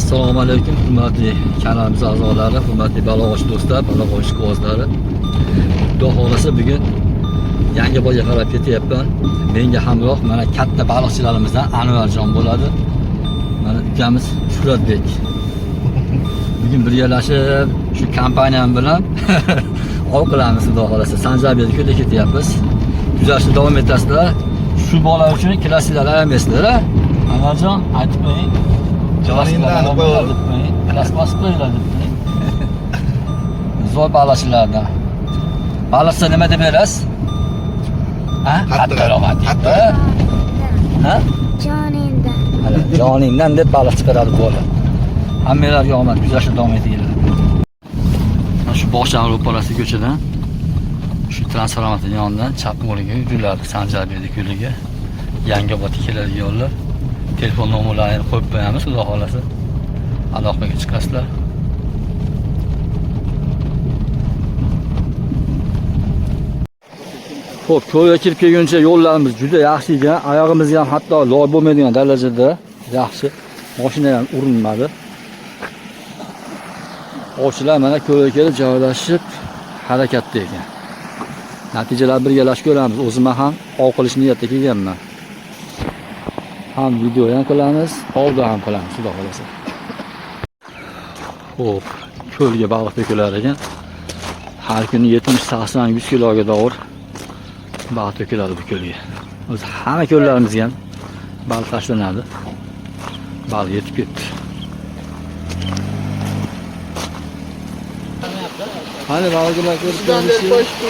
Assalomu alaykum hurmatli kanalimiz a'zolari, hurmatli baliq do'stlar, baliq ishqibozlari. Xudo xohlasa bugun Yangiobodga qarab ketyapman. Menga hamroh mana katta baliqchilarimizdan Anvarjon bo'ladi. Mana ukamiz Shuhratbek. Bugun birgalashib shu kompaniyam bilan ov qilamiz xudo xohlasa. Sanjarbek ko'lga ketyapmiz. Kuzatishni davom etasizlar. Shu bola uchun klassiklar ayamaysizlar, a? Anvarjon, aytib qo'ying. Joningdan qo'y. Deb qo'ying. Klass bosib qo'yinglar deb qo'ying. Zo'r baliqchilardan. Baliqchi nima deb berasiz? Ha? Qattiqroq, Qattiqroq. Ha? Joningdan. Hali joningdan deb baliq chiqaradi bola. Hammanglarga omad, kuzatishni davom etinglar. Mana shu bog'chani ro'parasi ko'chadan shu transformatorning yonidan chap qo'liga yuriladi Sanjarbek ko'liga. Yangiobodga keladigan yo'llar. Telefon nomerlarini qo'yib qo'yamiz, xudo xohlasa. Aloqaga chiqasizlar. Xo'p, ko'lga kirib kelguncha yo'llarimiz juda yaxshi ekan. Oyog'imizga ham hatto loy bo'lmaydigan darajada yaxshi. Mashina ham urinmadi. Ovchilar mana ko'lga kelib joylashib harakatda ekan. Natijalar birgalashib ko'ramiz. O'zim ham ov qilish niyatida kelganman. Ham video ham qilamiz, ovda ham qilamiz, xudo xohlasa. Xo'p, ko'lga baliq to'kilar ekan. Har kuni 70, 80, 100 kiloga dovur baliq to'kiladi bu ko'lga. O'zi hamma ko'llarimizga ham baliq tashlanadi. Baliq yetib ketdi. Qani baliqlar ko'rib ko'rishdi.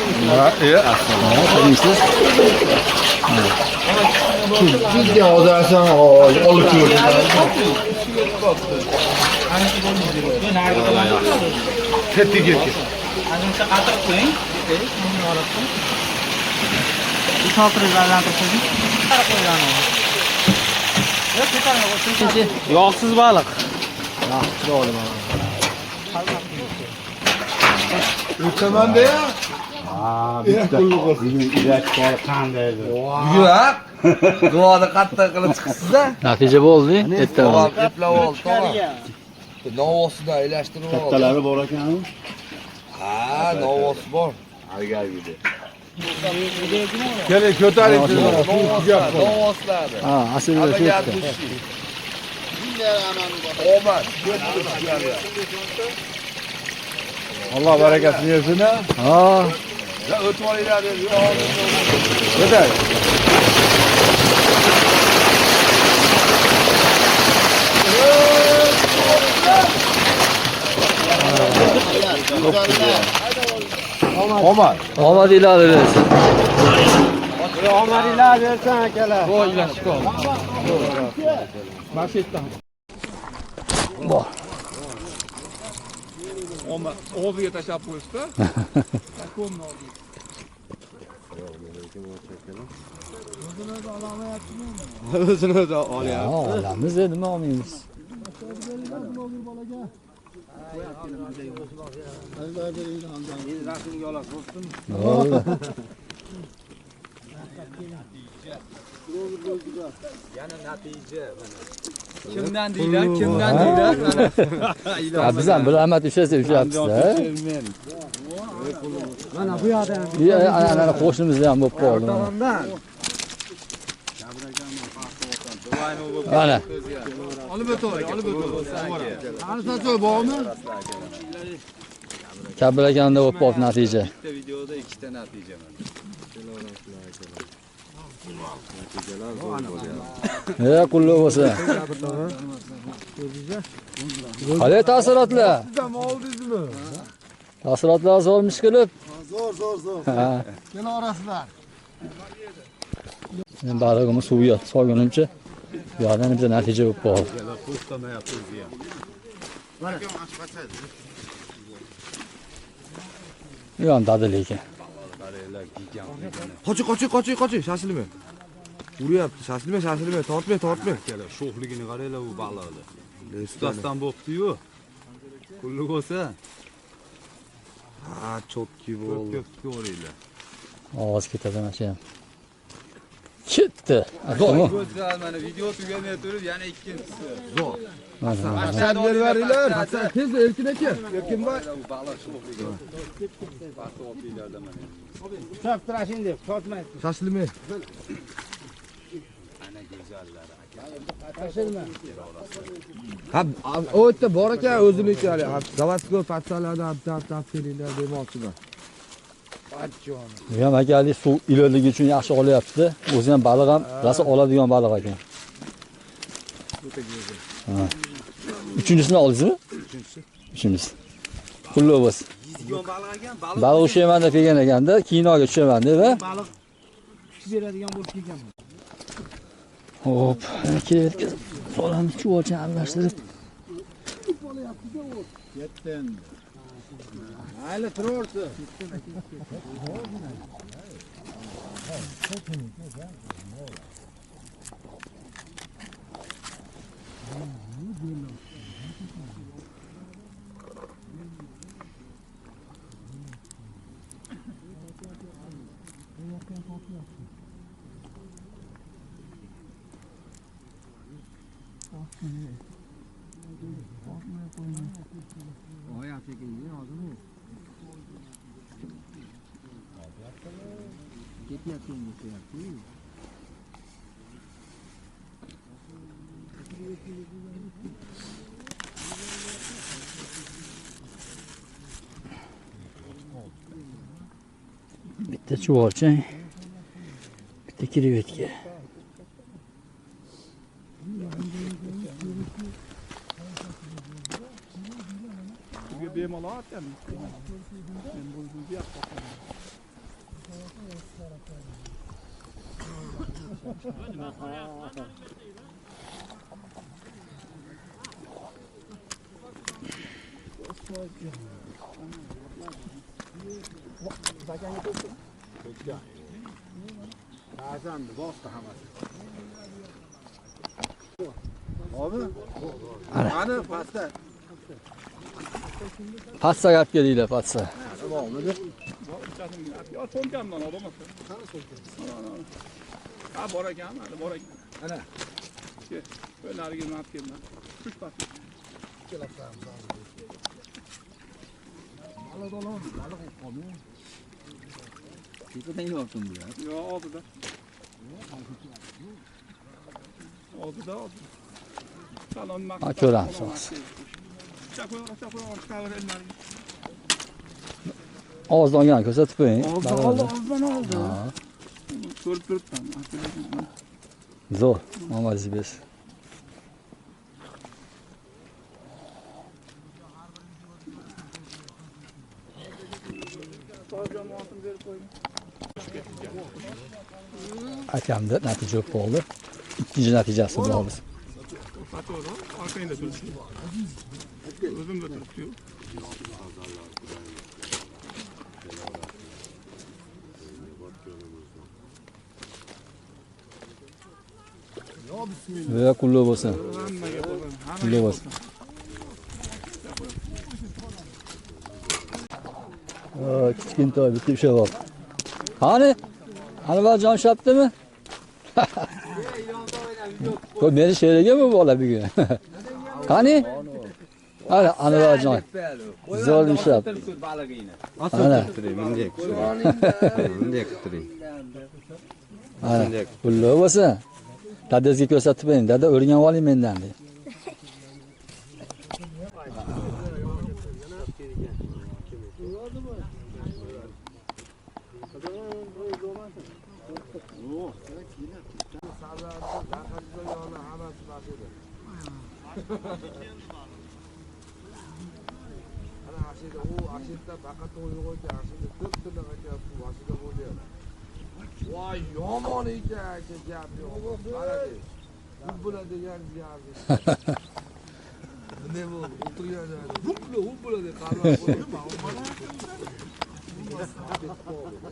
Assalomu alaykum. Sizga hozir olib ko'rdim. Ketdi ketdi. Ancha qattiq qo'ying. Yog'siz baliq. Yaxshi, chiroyli baliq. O'taman-da ya. Ha, bitta bugun ilak bor qanday edi? Bugun ha? Duoni qattiq qilib chiqsiz-da. Natija bo'ldi, erta. Tog'am eplab oldi, tog'am. Novvosidan ilashtirib oldi. Kattalari bor ekan. Ha, novvosi bor. Keling, ko'taring. Novvoslarni. Ha, aslida shu Hammaga yerda. dushi. Omad. Ketdi sizlarga. Alloh barakasini bersin. Ha, Ya o'tib olinglar deb. Ko'tar. Omad. omadinglar bersin. Omadinglar bersin akalar. Bor. Omad og'ziga tashlab qo'yishdi. O'zini o'zi olyapti. Ha, olamiz, nima olmaymiz? Bo'ldi. Kimdan deylar, kimdan deylar? Ha, biz ham bilolmadi ushlasa ushlayapmiz-da. Mana bu yoqda ham. Ana ana qo'shnimizda ham bo'lib qoldi. Mana. Mana. Olib o'tavering, olib o'tavering. Qani bormi? Kabir akanda bo'lib qoldi natija. Bitta videoda ikkita natija mana. E, qulluq bo'lsin. Qalay taassurotlar? Sizam oldingizmi? Taassurotlar zo'rmish qilib. Zo'r, zo'r, zo'r. Ha. Kela orasizlar. Men balig'imni suvga solgunimcha bu yoqdan bitta natija bo'lib qoldi. To'xtamayapti o'zi ham. Bu ham dadil ekan. Qoching, qoching, qoching, qoching, shoshilma. Uryapti, shoshilma, shoshilma, tortma, tortma. Akalar, sho'xligini qaranglar bu baliqni. Ustasdan bo'pti-yu. Qulluq bo'lsa, Ha, cho'tki ko'p bo'ldi. ko'p ko'ringlar. Ovoz ketadi mana shu ham. Ketdi. Go'zal mana video tugamay turib yana ikkinchisi. Zo'r. Hasan berib beringlar. Hasan tez Erkin aka. Erkinboy. Baliq sho'xligi. Pastda oltinglarda mana. Tutab turashin deb, tortmaydi. Shoshilmay. Ana go'zallari aka. Shoshilma. Ha, o yerda bor ekan o'ziniki hali. Zavodskoy patsalardan tap kelinglar demoqchiman. Bu ham akalik suv iliqligi uchun yaxshi olyapti. O'zi ham baliq ham rosa oladigan baliq ekan. Uchinchisini oldingizmi? Uchinchisi. Uchinchisi. Qulluq bo'lsin. Yezgan baliq ekan, baliq. Baliq ushlayman deb kelgan ekanda, kinoga tushaman deb, ha? Baliq kuch beradigan bo'lib kelgan. Hop, kelayotgan solamiz chuvolchani aralashtirib. Ketdi endi. Mayli turaversin. Bitta chuvolchang, bitta krevetka. Bemalol atgan. Men buni bu yoqqa qo'yaman. Ba'zan bosdi hammasi. Abi, ana pastda. Pastga olib kelinglar, pastga. Yo, so'mkamdan ol bo'lmasa. Qani so'mka? Ha, bor ekan, hali bor ekan. Ana. Kel, bu nariga nima olib kelman. Tush pastga. Kelapmiz hozir. Baliq olaman, baliq qolmaydi. Tepadan ilyaptim bular. Yo, oldida. Oldida, oldida. Salon Ha, ko'ramiz hozir. Og'izdan olgan ko'rsatib qo'ying. Og'izdan oldi, og'izdan oldi. Ko'rib turibman. Zo'r, omadingiz bersin. Akamda natija bo'lib qoldi. Ikkinchi natijasi bu hozir. Orqangda turibdi. O'zimda turibdi-yu. Va qulluq bo'lsin. Qulluq bo'lsin. Kichkintoy bitta ushlab oldi. Qani? Anvarjon ushlabdimi? Bu meni sherigim bu bola bugun. Qani? Ana Anvarjon. Zo'r ushlab. Ana. Bunday qilib turing. Ana. Qulluq bo'lsin. Dadangizga ko'rsatib bering. Dada o'rganib oling mendan deydi. Voy, yomon ekan aka, gap yo'q. Qara, degan gap. Nima bo'ldi? O'tirgan joyda hupla deb qarab qo'ydi.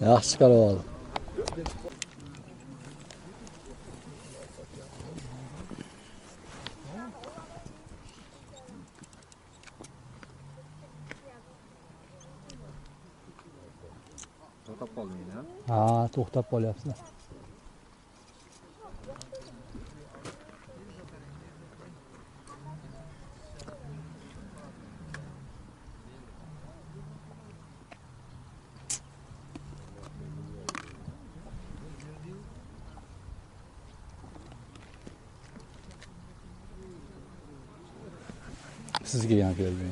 Yaxshi chiqarib oldi. To'xtab qolding, ha? Ha, to'xtab qolyapsiz. Sizga ham keldi.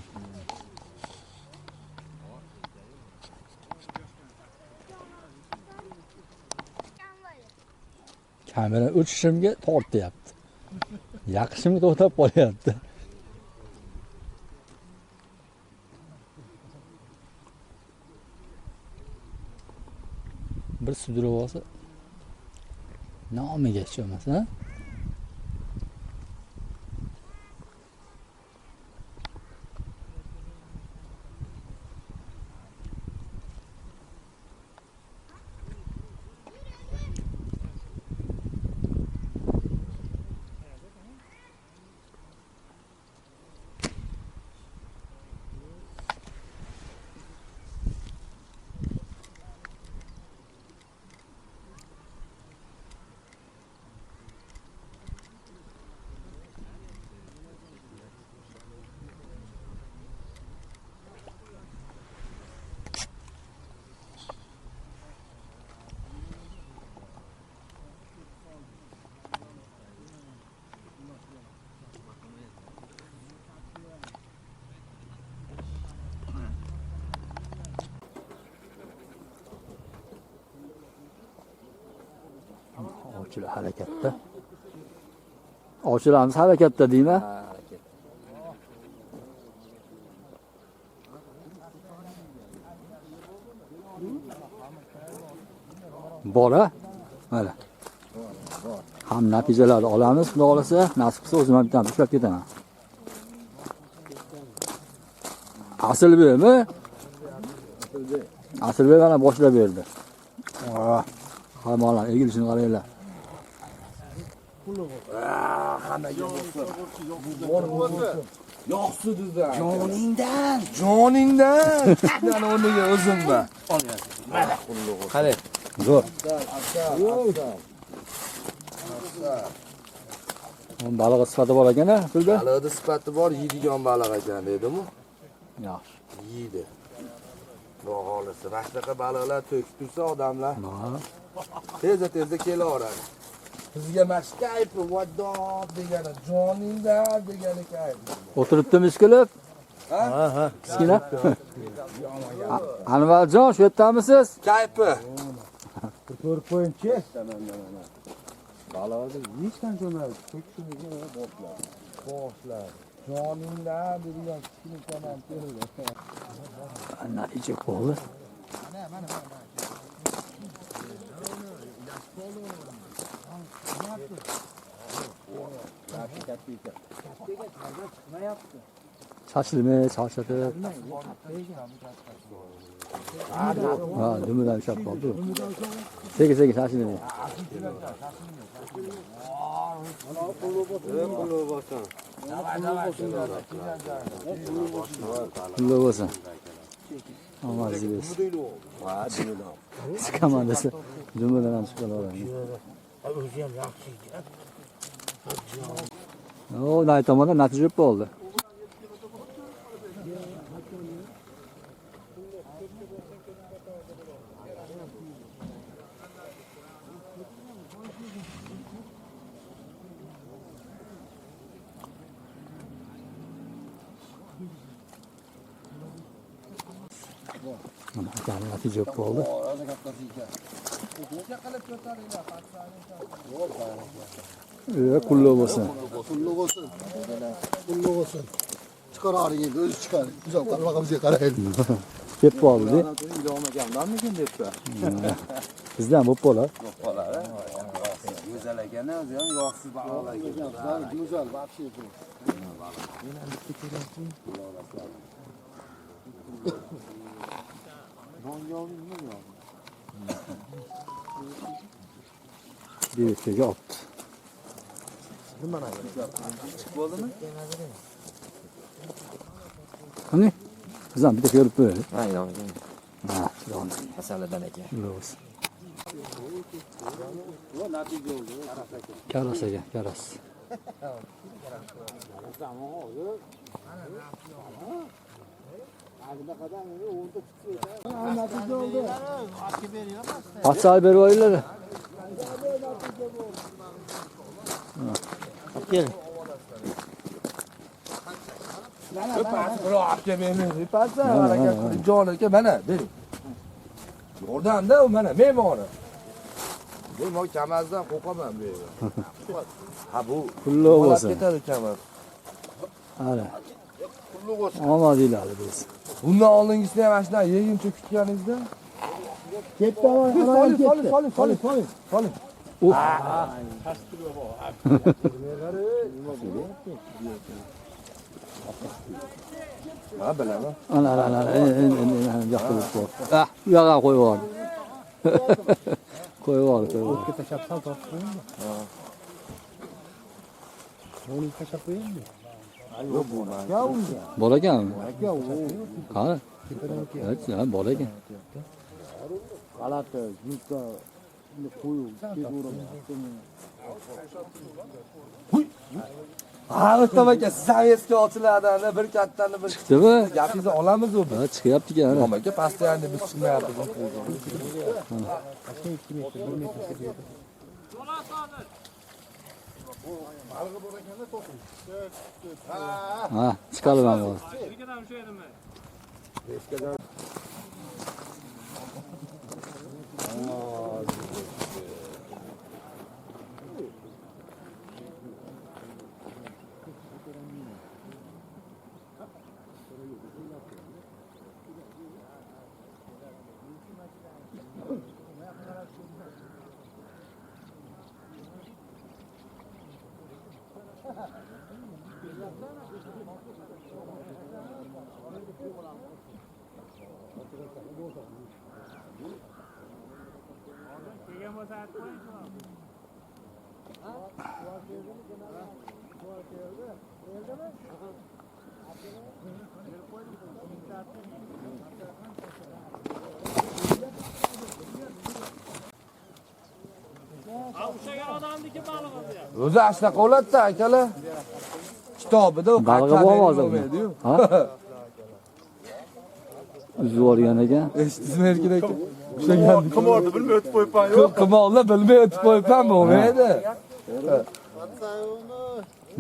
Kamera o'chishimga tortyapti. Yaqishimga to'xtab qolyapti. Bir sudrab olsa nomiga hech bo'lmasa, ha? Ovchilar harakatda. Ovchilarimiz harakatda deymi? Ha, harakat. Bor a? Mana. Ham natijalarni olamiz, xudo xolasa, nasib qilsa o'zim ham bittam ushlab ketaman. Asilbekmi? Asilbek mana boshlab berdi. Qaranglar, egilishini qaranglar. Hammaga bo'lsin. Yo'qsi dedi. Joningdan, joningdan. Sizlarni o'rniga o'zimman. Mana qulluq. Qarang. Zo'r. Balig'i sifati bor ekan-a, pulda? Balig'ida sifati bor, yeydigan baliq ekan dedim-u. Yaxshi. Yeydi. Xudo xolasa, mana shunaqa baliqlar to'kib tursa odamlar tezda-tezda kelaveradi. Bizga mana shu kayfi, vadob degani, joningdan degani kayf. O'tiribdimi ishqilib? Ha? Ha, kichkina. Anvarjon, shu yerdamisiz? Kayfi. Ko'rib qo'ying-chi. Balig'ida hech qancha ko'rmadi. To'kishimizni boshladi. Boshladi. Joningdan degan kichkina tamam keldi. Natija bo'ldi. Shashilmay, shoshatib. Ha, dumidan ushlab qoldi. Sekin-sekin shashilmay. Qulluq bo'lsin. Omadingiz bersin. Chiqaman desa, dumidan ham chiqib qolaveradi. O'zi ham yaxshi ekan. O, nay tomonda natija bo'ldi. Mana natija bo'ldi. Qulluq bo'lsin. Qulluq bo'lsin. Qulluq bo'lsin. Chiqarar endi, o'zi chiqar. Uzoq qarmog'imizga qaraydi. Deb qoldi. Ilomagandamikin debdi. Bizdan bo'lib qolar. Bo'lib qolar. Go'zal ekan, o'zi ham yog'siz baliqlar ekan. Go'zal, вообще. Birlikga otdi. Bo'ldimi? Qani? Biz ham bitta ko'rib qo'yaylik. Ha, ilom. Ha, ilom. Masaladan ekan. Qulluq bo'lsin. Karas ekan, karas. Patsal berib olinglar. Kel. Birov olib kelmaymiz. Pastda harakat qiling, jon aka, mana bering. Yordamda u mana me'mori. Bu men kamazdan qo'rqaman bu yerda. Ha bu Qulluq bo'lsin. Ketadi kamaz. Ana. Qulluq bo'lsin. Omadinglar bersin. Bundan oldingisini ham mana shunday yeguncha kutganingizda Ketdi, Soling, soling, soling, soling, soling. Soling. Ha bilaman. Ana ana ana endi endi endi yoqqa bo'lib qoldi. Ah, u yoqqa qo'yib yubordi. Qo'yib yubordi, qo'yib yubordi. O'tga tashlab sal tortib qo'yingmi? Yo'lni tashlab qo'yingmi? Yo'q bu man. Bor ekanmi? Qani? Ha, bor ekan. G'alati, yumka qo'yib, ketaveradi. Ha, Rustam aka, zaveska ochiladi, bir kattani bir Chiqdimi? Gapingizni olamiz u. Ha, chiqyapti ekan. Imom aka, постоянно biz chiqmayapmiz. 2 metr, 1 metr ketadi. Ha, chiqarib ham bor. O'zi shunaqa bo'ladi-da, akalar. Kitobida u Balig'i bormi hozir buni? Ha? Uzib yuborgan ekan. Eshitdingizmi Erkin aka? Ushlagan. Qimorni bilmay o'tib qo'yibman, yo'q. Qimorni bilmay o'tib qo'yibman, bo'lmaydi.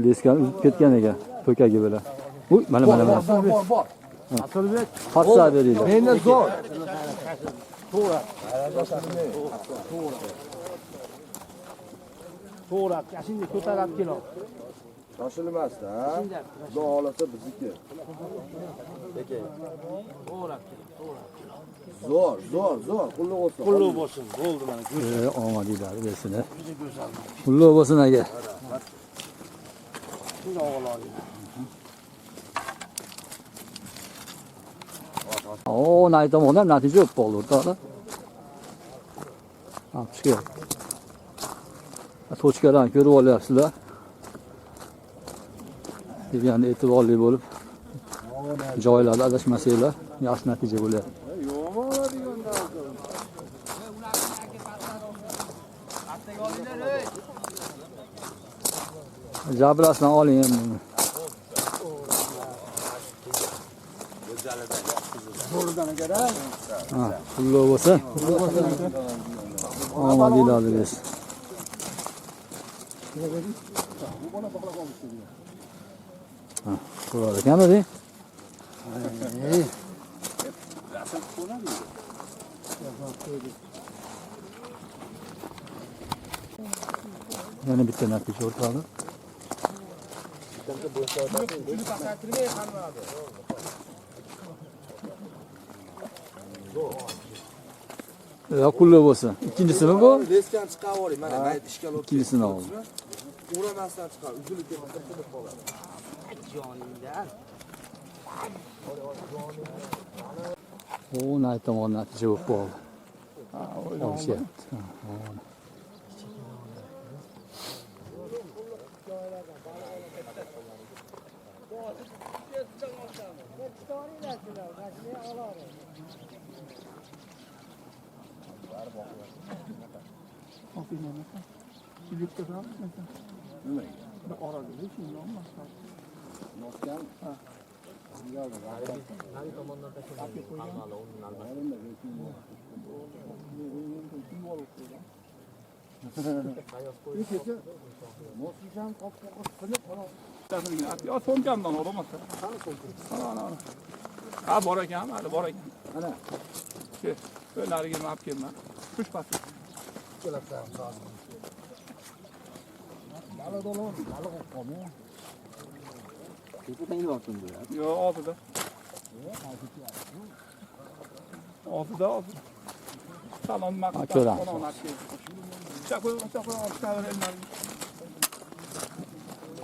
Leskani uzib ketgan ekan, po'kagi bilan. Uy, mana mana mana. Bor, bor, bor. Patsa beringlar. Menda zo'r. To'g'ri, shunday ko'tarib keladi. Shoshilmasdan, ha? Xudo xolasa bizniki. Zo'r, zo'r, zo'r. Qulluq bo'lsin. Qulluq bo'lsin, bo'ldi mana. Omadinglar bersin. Qulluq bo'lsin aka. O, nay tomondan natija bo'lib qoldi o'rtoqlar. Ha, chiqyapti. Tochkalarni ko'rib olyapsizlar. Deganda e'tiborli bo'lib joylarda adashmasanglar yaxshi natija bo'lyapti. Jabrasini oling endi buni. Ha, qulluq bo'lsin. Omadinglarni bersin. Ha, ko'rar ekanmi deng? Yana bitta natija o'rtoqlar. Ya qulluq bo'lsin. Ikkinchisimi bu? Leskan chiqarib yuboring, mana mayt ishkal o'tdi. Ikkinchisini oldim. Uramasdan chiqar, uzilib ketib qilib qoladi. Joningdan. O, nay tomon natija bo'lib qoldi. Olishyapti. Yo, so'mkamdan olmasa. Ana, ana. Ha, bor ekan, hali bor ekan. Ana. Kel, nariga olib kelma. Tush pastga. Baliq olaman, baliq olib qolma. Yo'q, og'zida. Og'zida, og'zida. Salom maqtab. Ko'ramiz.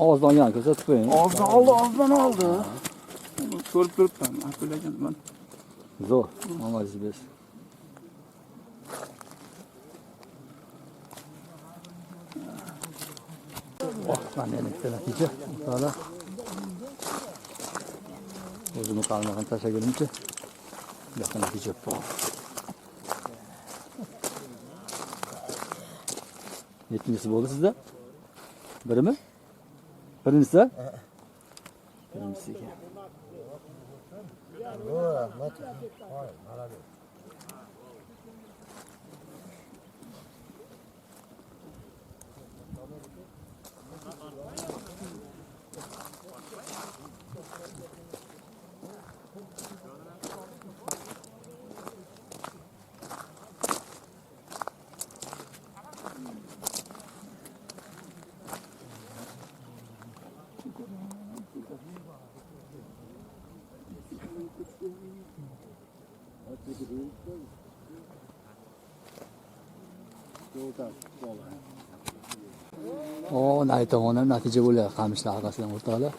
Og'zidan olgan ko'rsatib qo'ying. Og'zidan oldi, og'zidan oldi. Ko'rib turibman, afilagan man. Zo'r, omadingiz bersin. Oh, mana yana bitta natija. O'rtoqlar. O'zimni qarmog'imni tashlagunimcha bu yoqda natija bor. Nechinchisi bo'ldi sizda? Birimi? Birinchisi? Birinchisi ekan. Rahmat. O, nari tomondan natija bo'lyapti qamishlar orqasidan o'rtoqlar.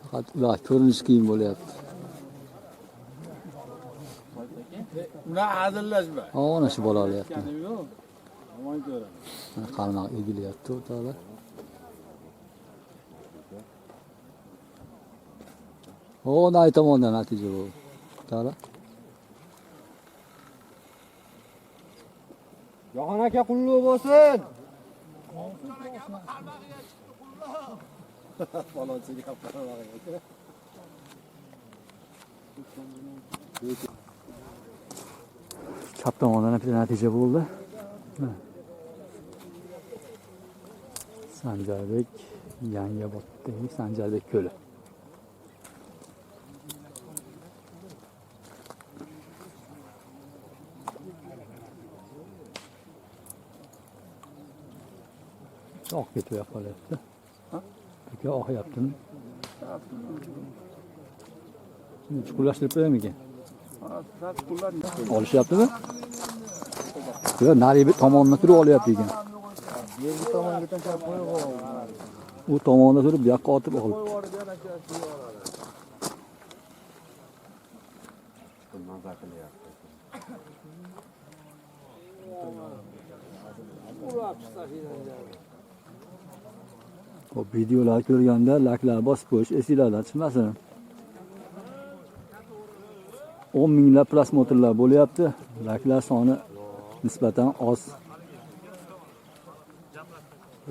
Faqat ular ko'rinishi qiyin bo'lyapti. Ular hazillashma. Ana shu bola olyapti. Yo'q. Yomon ko'raman. Mana qarmoq egilyapti o'rtoqlar. O, nari tomondan natija bo'ldi. O'rtoqlar. Jahon aka qulluq bo'lsin. Falonchi gap qarmog'iga. Chap tomondan bitta natija bo'ldi. Sanjarbek Yangiobodagi Sanjarbek ko'li. Oq ketib qolyapti. Aka oqyaptimi? Chuqurlashtirib qo'yamikin? Olishyaptimi? Yo'q, nari bir tomondan turib olyapti ekan. Yergi tomonga tashlab qo'yib oldi. U tomonda turib bu yoqqa otib olibdi. Xo'p, videolar ko'rganda layklar bosib qo'yish esinglardan chiqmasin. 10 minglab prosmotrlar bo'lyapti. Layklar soni nisbatan oz.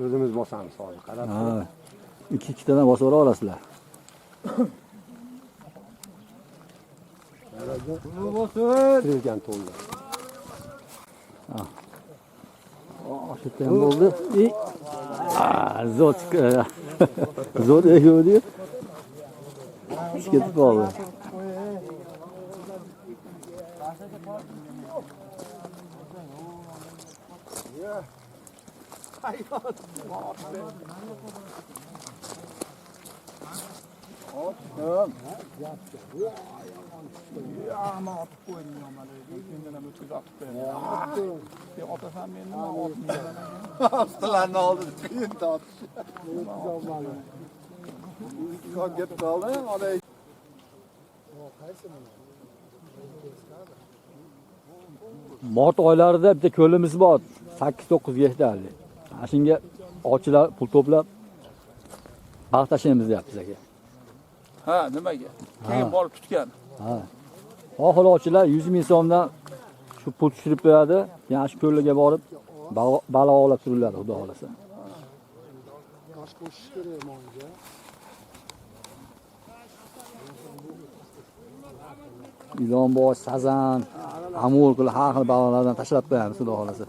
O'zimiz bosamiz hozir, qarab. Ha. Ikki-ikkitadan bosib olasizlar. Tirilgan to'lda. Shu yerda ham bo'ldi. Zo'r zo'r eguvdi. Ketib qoldi. Ya, men otib qo'ydim yomon. Endi ham o'tkazib otib qo'yaman. Sen otasan meni, men otmayman. Ustalarni oldida qiyin tortish. Kon ketib qoldi, ona. Mart oylarida bitta ko'limiz bor, 8-9 gektarlik. Ana shunga ovchilar pul to'plab baliq tashlaymiz deyapti aka. Ha, nimaga? Keyin borib tutgan. Ha. Oxir ovchilar 100 ming so'mdan shu pul tushirib qo'yadi, yana shu ko'lga borib baliq ovlab turiladi, xudo xolasa. Tosh qo'shish kerak monga. Ilonbosh, sazan, amur qilib har xil baliqlardan tashlab qo'yamiz, xudo xolasa.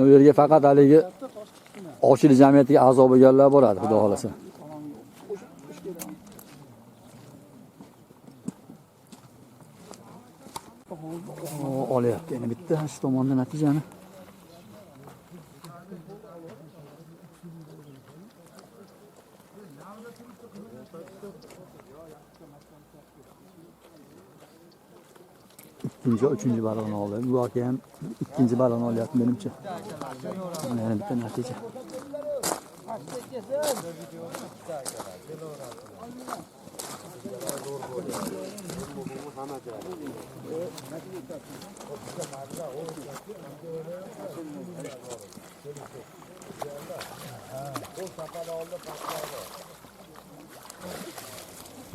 U yerga faqat haligi ovchilik jamiyatiga a'zo bo'lganlar boradi, xudo xolasa. Olyapti yana bitta shu tomonda natijani. Ikkinchi, uchinchi baliqni oldi. Bu aka ham ikkinchi baliqni olyapti menimcha. Mana yana bitta natija.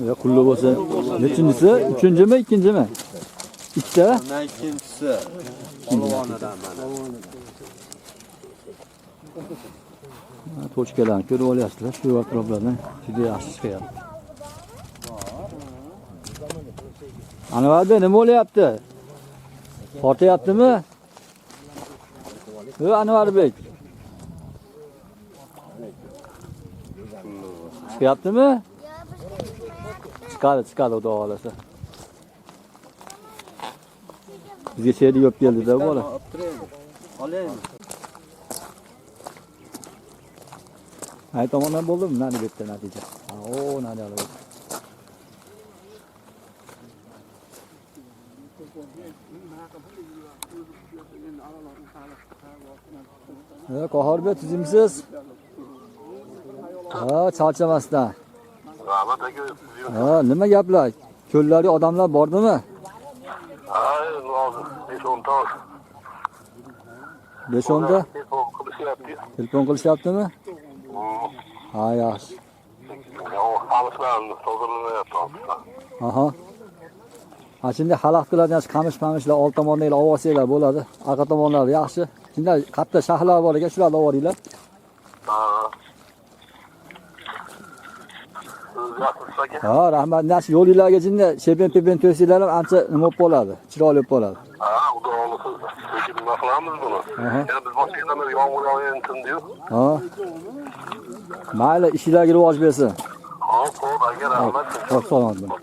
Ya qulluq bo'lsin. Nechinchisi? Uchinchimi, ikkinchimi? Ikkita? Bundan ikkinchisi. Polvonidan mana. Tochkalarni ko'rib olyapsizlar. Shu atroflardan juda yaxshi chiqyapti. Anvarbek, nima bo'lyapti? Tortyaptimi? Yo, Anvarbek. Chiqyaptimi? Chiqadi, chiqadi, xudo xolasa. Bizga sherik olib keldi-da bu bola. Olaymi? Ay tomondan bo'ldimi? Nani bu yerda natija. O, nani olib. Qohirbek, tuzimsiz? Ha, charchamasdan. Rahmat aka. Ha, nima gaplar? Ko'llarga odamlar bordimi? Ha, hozir 5-10 ta. 5-10 ta? Telefon qilishyapti. Telefon qilishyaptimi? Ha, yaxshi. Qamishlarni tozalanyapti. Aha. Ha, shunday xalaqit qiladigan qamish-pamishlar old tomonda olsanglar bo'ladi. Arqa tomonlari yaxshi. Shunday katta shahlar bor ekan, shularni olinglar. Ha. Ha, rahmat. Nasib yo'linglarga jinda sheben-peben to'singlar ham ancha nima bo'lib qoladi, chiroyli bo'lib qoladi. Ha, xudo xolasa, lekin nima qilamiz buni? Yana biz boshqa yerdan yomg'ir yog'ayotgan tindi-yu. Ha. Mayli, ishinglarga rivoj bersin. Hop, hop, aka, rahmat. Hop, salomat bo'ling.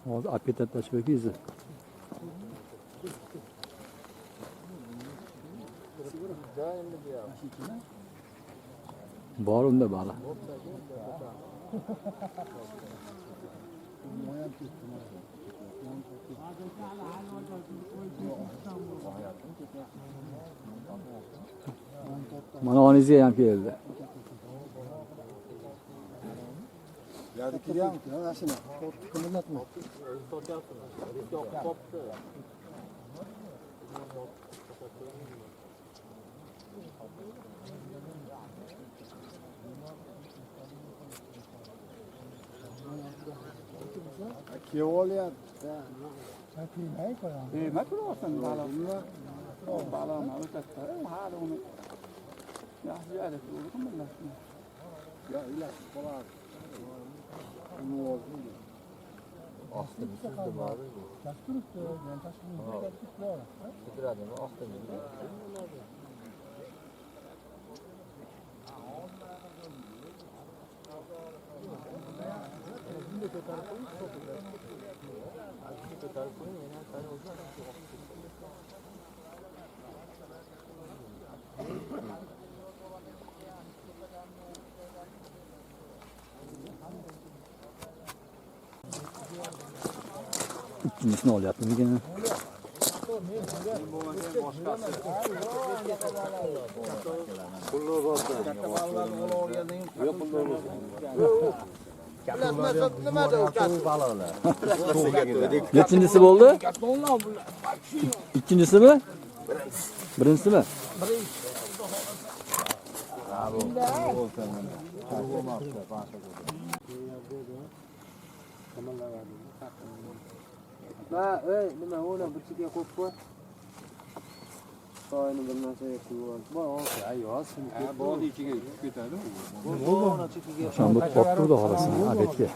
Hozir olib ketadi tashbek izi. Bor unda baliq. Mana onangizga ham keldi. Nima qilyapsan baliq? Baliqni o'tadi. Hali uni yaxshi joyda qimirlatsin. Ikkinchisini olyaptimikin? Nechinchisi bo'ldi? Ikkinchisimi? Birinchisimi? Ma, ey, nima, uni bir chetga qo'yib qo'y. Xitoyni bir narsaga Bog'ni ichiga tushib ketadi. Shanba qopti xudo xohlasa obedga.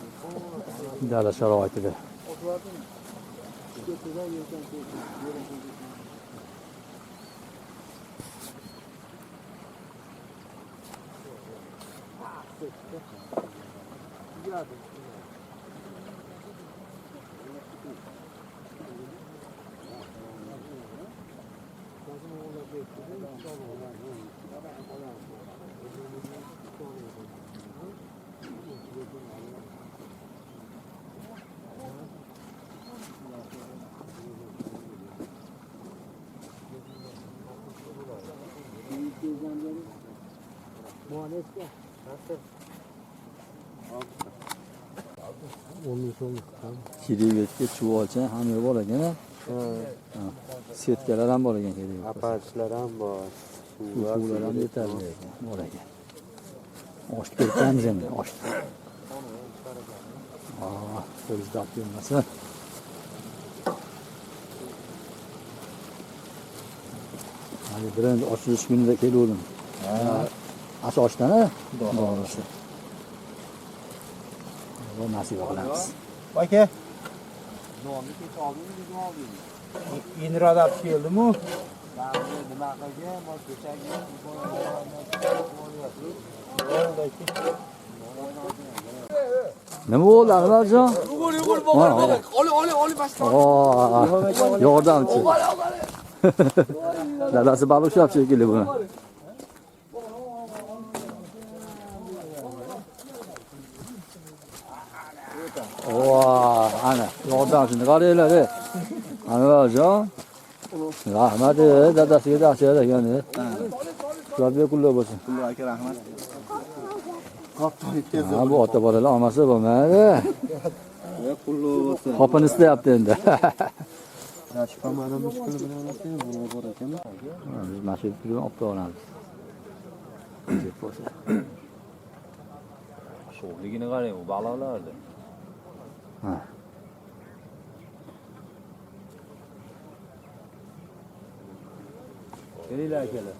Dala sharoitida. Kirevetga chuvalcha hamma bor ekan. Ha. Setkalar ham bor ekan kerak. Aparishlar ham bor. Suvlar ham yetarli ekan, bor ekan. Oshni ko'ramiz endi, oshni. Ko'z dab kelmasin. Hali birinchi ochilish kunida keluvdim. Asoshdan, ha? Xudo xohlasa. Xudo nasib qilamiz. Aka. Nonni kech oldingmi, bugun oldingmi? Enradab keldimu? Nima qilgan, bosh kechagi Nima bo'ldi, Anvarjon? Yugur, yugur, bo'g'ir, bo'g'ir. Oli, oli, oli bashla. Yordamchi. Dadasi baliq ushlab shekilli buni. Ana, yordamchini qaranglar, Anvarjon. Rahmat, dadasiga yaxshi ekan. Shularga qulluq bo'lsin. Qulluq aka, rahmat. Ha, bu ota bolalar olmasa bo'lmaydi. Qulluq bo'lsin. Qopini istayapti endi. Biz mana shu yerdan olib olamiz. Deb bo'lsa. Sho'rligini qarang, u baliqlarni. Ha. Kelinglar akalar.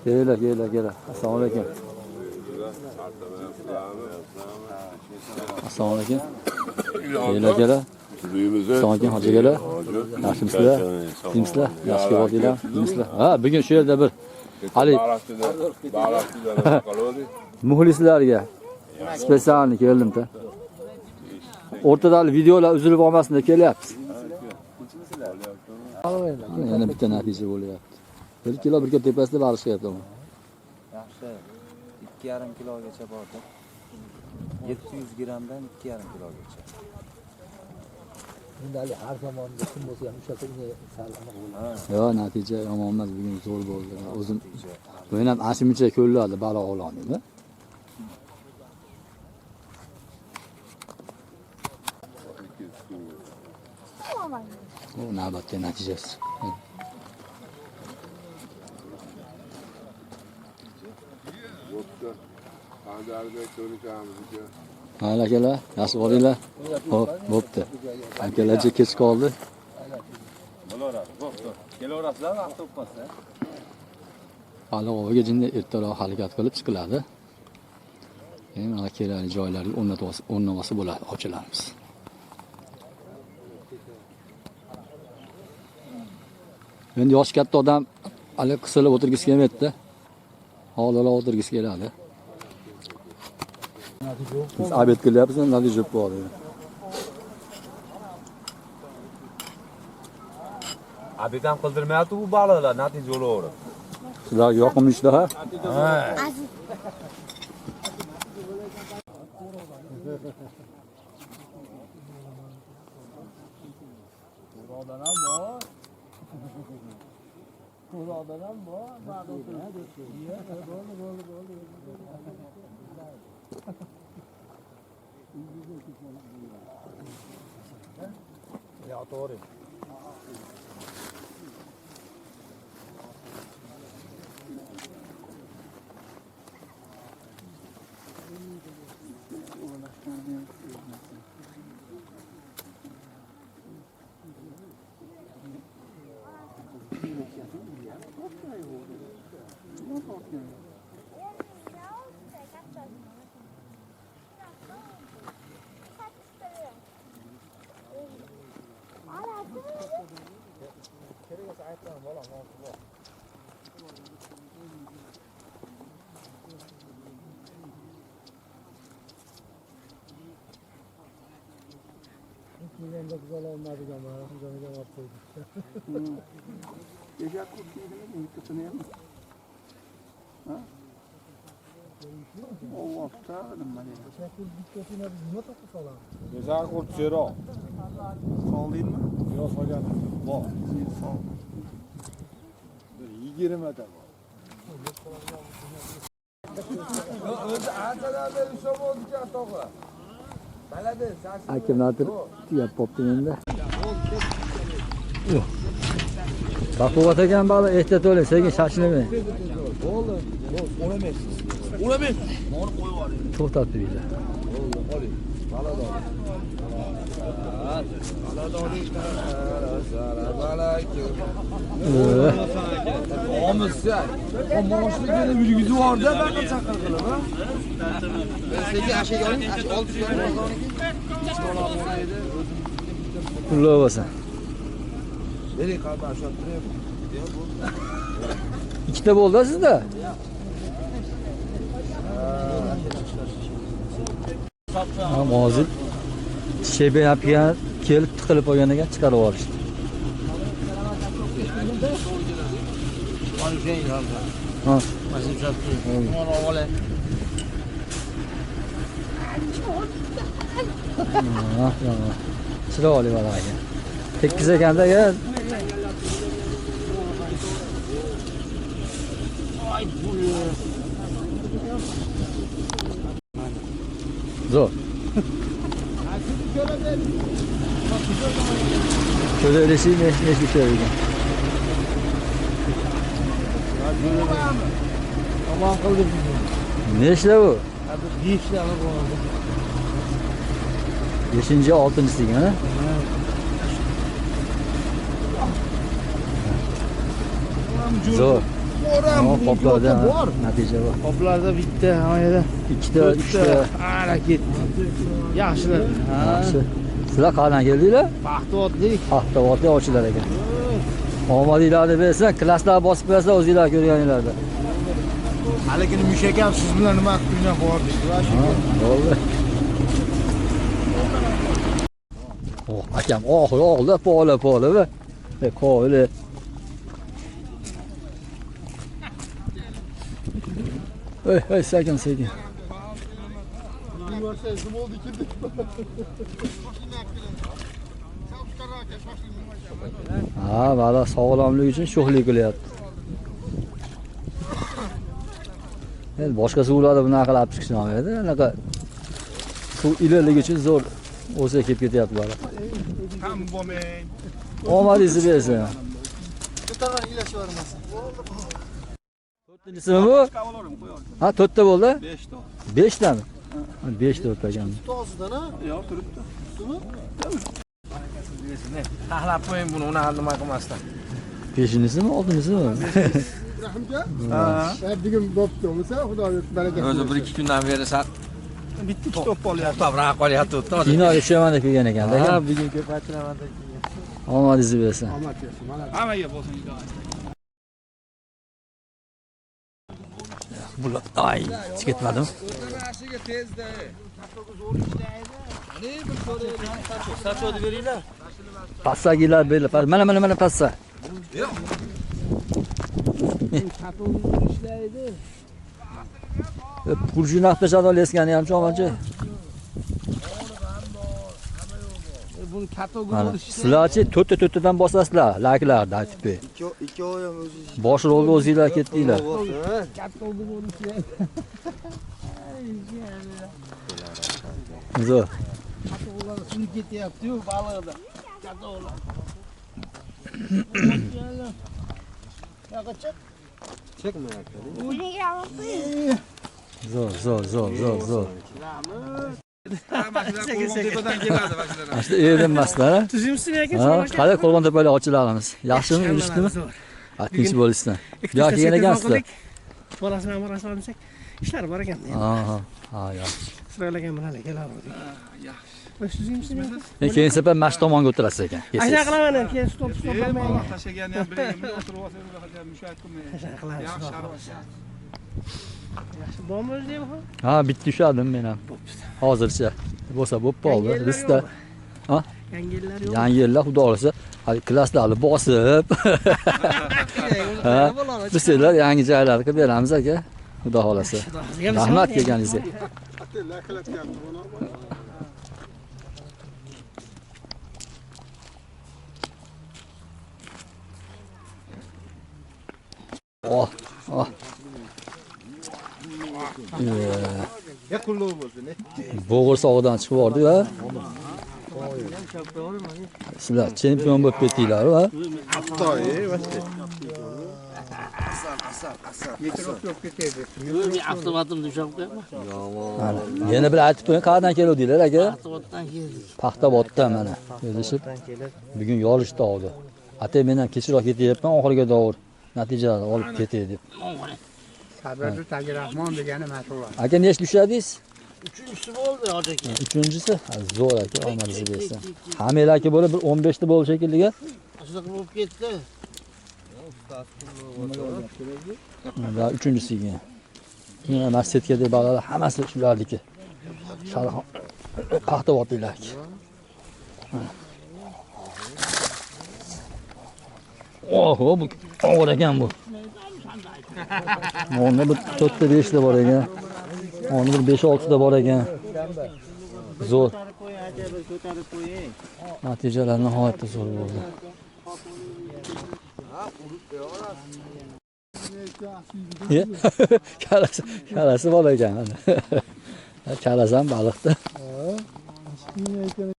Kelinglar, kelinglar, kelinglar. Assalomu alaykum. Assalomu alaykum. Kelinglar, kelinglar. Assalomu alaykum, hoji akalar. Yaxshimisizlar? Yaxshimisizlar? Yaxshi keldinglar. Yaxshimisizlar? Ha, bugun shu yerda bir hali muxlislarga spetsialni keldim-da. O'rtada hali videolar uzilib olmasin deb kelyapmiz. Yana bitta natija bo'lyapti. 1 kilo 1 kilo tepasida baliq chiqyapti. Yaxshi. 2,5 kilogacha bordi. 700 grammdan 2,5 kilogacha. Endi hali har tomonda kim bo'lsa ham ushlasa unga sal aniq bo'ladi. Yo'q, natija yomon emas, bugun zo'r bo'ldi. O'zim men ham ashuncha ko'llarda baliq ovladim. Bu navbatga natijasi. Mayli akalar, yaxshi boringlar. Xo'p, bo'pti. Akalarcha kech qoldi. Bo'laveradi, bo'pti. Kelaverasizlar vaqt topmasa. Baliq oviga jinday ertaroq harakat qilib chiqiladi. Keyin mana kerakli joylarga o'rnatib olsa bo'ladi ovchilarimiz. Endi yoshi katta odam hali qisilib o'tirgisi kelmaydi. Holiroq o'tirgisi keladi. Biz obed qilyapmiz, natija bo'ladi. Obed ham qildirmayapti bu baliqlar, natija bo'laveradi. Sizlarga yoqimli ishtaha. Ha. To'roqdan ham bor. To'roqdan ham bor. Bo'ldi, bo'ldi, bo'ldi. Ya to'g'ri. Kelganda biz olmadik ama Rahimjon aka olib qo'ydi. Eshak qurt yeydimi, bittasini ham. Ha? Ovvoz nima deydi? Eshak qurt bittasini biz nima to'qib solamiz? Eshak qurt seroq. Soldingmi? Yo'q, solganim bor. Sen sol. Bir 20 ta bor. O'zi anchadan beri ushlab oldik tog'a. Akkumulyator tugab qolibdi endi. Baquvvat ekan baliq, ehtiyot bo'ling, sekin shoshilmang. Bo'ldi. O'lamaysiz. O'lamaysiz. Moni qo'yib yuboring. To'xtatib turinglar. Bo'ldi, oling. Balador. Balador. Omizsa, o moshni kelib yurgizib yubordi, baqir chaqir qilib, ha? Sekin ashaga oling, olti oling. Pullar bo'lsin. Bering, qalban ushlab turaymi? Ikkita bo'ldi sizda? Ha, hozir sheben olib kelib tiqilib qolgan ekan, chiqarib yuborishdi. Ha. Chiroyli baliq ekan. Tekis ekanda aka. Zo'r. Ko'za ilishi nechta ekan. Tamam qildik. Nechta bu? 5 ta bo'ldi. 5-chi, 6-chisi ekan, ha? Zo'r. Qoplarda bor, natija bor. Qoplarda bitta, hamma ikkita, uchta. Ana ketdi. Yaxshilar. Yaxshi. Sizlar qayerdan keldinglar? Paxtavodlik. Paxtavodlik ovchilar ekan. Omadinglarni bersin, klasslar bosib qo'yasizlar o'zinglar ko'rganinglarda. Haligini mushak ham siz bilan nima qilib o'ynab bordik. Bo'ldi. Oh, akam oxiri oxirida pola pola va qo'li. Ey, ey, sekin sekin. Ha, baliq sog'lomlik uchun sho'xlik qilyapti. Endi boshqa suvlarda bunaqa qilib chiqishni olmaydi. Anaqa suv iliqligi uchun zo'r o'sa kelib ketyapti baliq. Ham bo'lmang. Omadingizni bersin. To'rtinchisimi bu? Ha, to'rtta bo'ldi? 5 ta. 5 tami? 5 ta o'tgan. To'g'sidan ha? Yo'q, turibdi. Taxlab qo'ying buni, uni nima qilmasdan. 5-chisimi, 6-chisimi? Rahimga? Ha. Bugun bo'pti, bo'lsa, Xudo baraka. O'zi 1-2 kundan beri sal bitta to'p olyapti. To'xtab qolyapti. Kinoga tushaman deb kelgan ekan-da. Ha, bugun ko'paytiraman deb kelgan. Omadingizni bersin. Omad bersin. Hammaga bo'lsin. Bular, ay, chiqitmadim. O'tirashiga tezda. Passagilar berdi. Mana mana mana passa. Pul naqd tashladi, ham cho'manchi. Buni katta Sizlarchi to'rtta-to'rttadan bosasizlar, layklarni aytib ber. Ikkovi ham o'zingiz. Bosh rolda o'zinglar ketdinglar. Katta bo'lishdi. Zo'r. Katta suv ketyapti-yu baliqda. Katta o'g'lan. Yo'q, Chekmayapti. Zo'r, zo'r, zo'r, zo'r, zo'r. Qo'rg'ontepadan keladi mashinada. Mana shu erinmaslar. Tuzimsiz aka? Ha, qalay Qo'rg'ontepalik ochilarimiz. Yaxshimi, yurishdimi? Ha, tinch bo'lishsin. Bu yoqqa kelgan ekansizlar. Bolasini ham olsak, ishlar bor ekan. Ha, ha, ha, yaxshi. Siralagan bilan kelardik. Yaxshi. Keyin safar mana shu tomonga o'tirasiz ekan. Ana qilaman, keyin stop qilmayman. Baliq tashlagani ham bilaman, o'tirib olsangiz unaqa mushat qilmaydi. Yaxshi sharbat. Yaxshi, bormi o'zi ham? Ha, bitta ushladim men ham. Hozircha bo'lsa bo'lib qoldi. Bizda ha? Yangi yillar yo'q. Yangi yillar xudo xolasa, hali klasslarni bosib. Ha, biz sizlar yangi joylarni qilib beramiz aka. Xudo xolasa. Rahmat kelganingizga. Oh, oh. Bo'g'irsog'idan chiqib yubordi-ya. Sizlar chempion bo'lib ketdinglar, va? Mana, yana bir aytib qo'ying, qayerdan keluvdinglar aka? Paxtaoboddan keldik. Paxtaoboddan mana. O'zishib bugun yorishdi oldi. Atay men ham kechroq ketyapman, oxiriga davr natijalarni olib ketay deb. Sabrli Tagi Rahmon degani mashhur. Aka nechta ushladingiz? Uchinchisi bo'ldi hoji aka. Uchinchisi? Zo'r aka, omadingiz bersin. Hammalar aka bo'lib bir 15 ta bo'ldi shekilli. Shunaqa bo'lib ketdi. Va uchinchisiga. Mana setkadagi bolalar hammasi shularniki. Sharxon Paxtaobodliklar. Oho, bu og'ir ekan bu. Onda bir 4 ta 5 ta bor ekan. Onda bir 5-6 ta bor ekan. Zo'r. Natijalar nihoyatda zo'r bo'ldi. Kalasi bor ekan. Kalasi ham baliqda.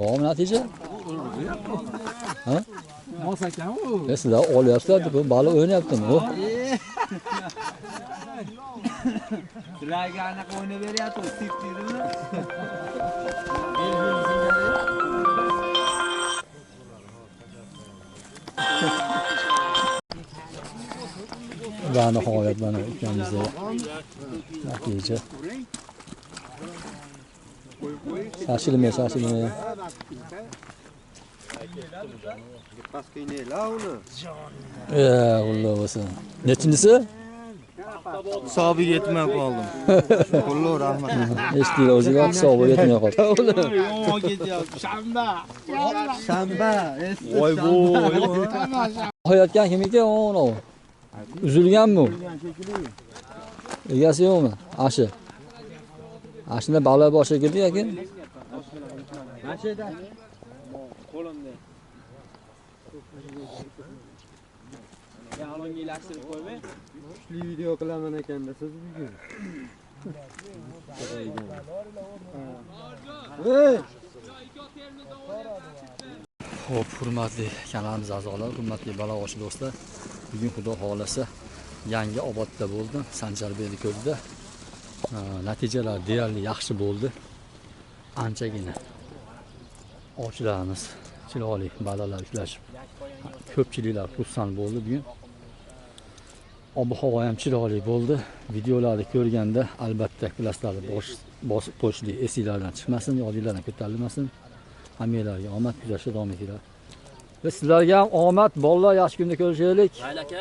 Hop, natija? Ha? Mos ekan u. Sizlar olyapsizlar, bu baliq o'ynayaptimi u? Sizlarga anaqa o'ynab beryapti, tip deydimi? Va nihoyat mana ukamizda natija. Shoshilmang, shoshilmang. Alloh bo'lsin. Nechinchisi? Hisobi yetmay qoldim. Alloh rahmat. Eshitdinglar, o'ziga hisobi yetmay qoldi. Yomon ketyapti. Shanba. Shanba. Voy voy. Hayotgan kim ekan u? Uzilganmi u? Egasi yo'qmi? Ashi. Ashunda baliq bor shekilli aka. Mana shu yerda. Qo'limda. Ya alonga ilashtirib qo'ymay. Kuchli video qilaman ekanda siz bugun. Xo'p, hurmatli kanalimiz a'zolari, hurmatli baliqchi do'stlar, bugun xudo xolasa yangi obodda bo'ldim, Sanjarbeli ko'lida. Natijalar deyarli yaxshi bo'ldi. Anchagina ovchilarimiz chiroyli baliqlar ushlashib, ko'pchiliklar xursand bo'ldi bugun. Ob-havo ham chiroyli bo'ldi. Videolarni ko'rganda albatta klaslarni bosib qo'yishlik esinglardan chiqmasin, yodinglardan ko'tarilmasin. Hammanglarga omad, kuzatishda davom etinglar. Va sizlarga ham omad, bolalar, yaxshi kunda ko'rishaylik. Mayli aka.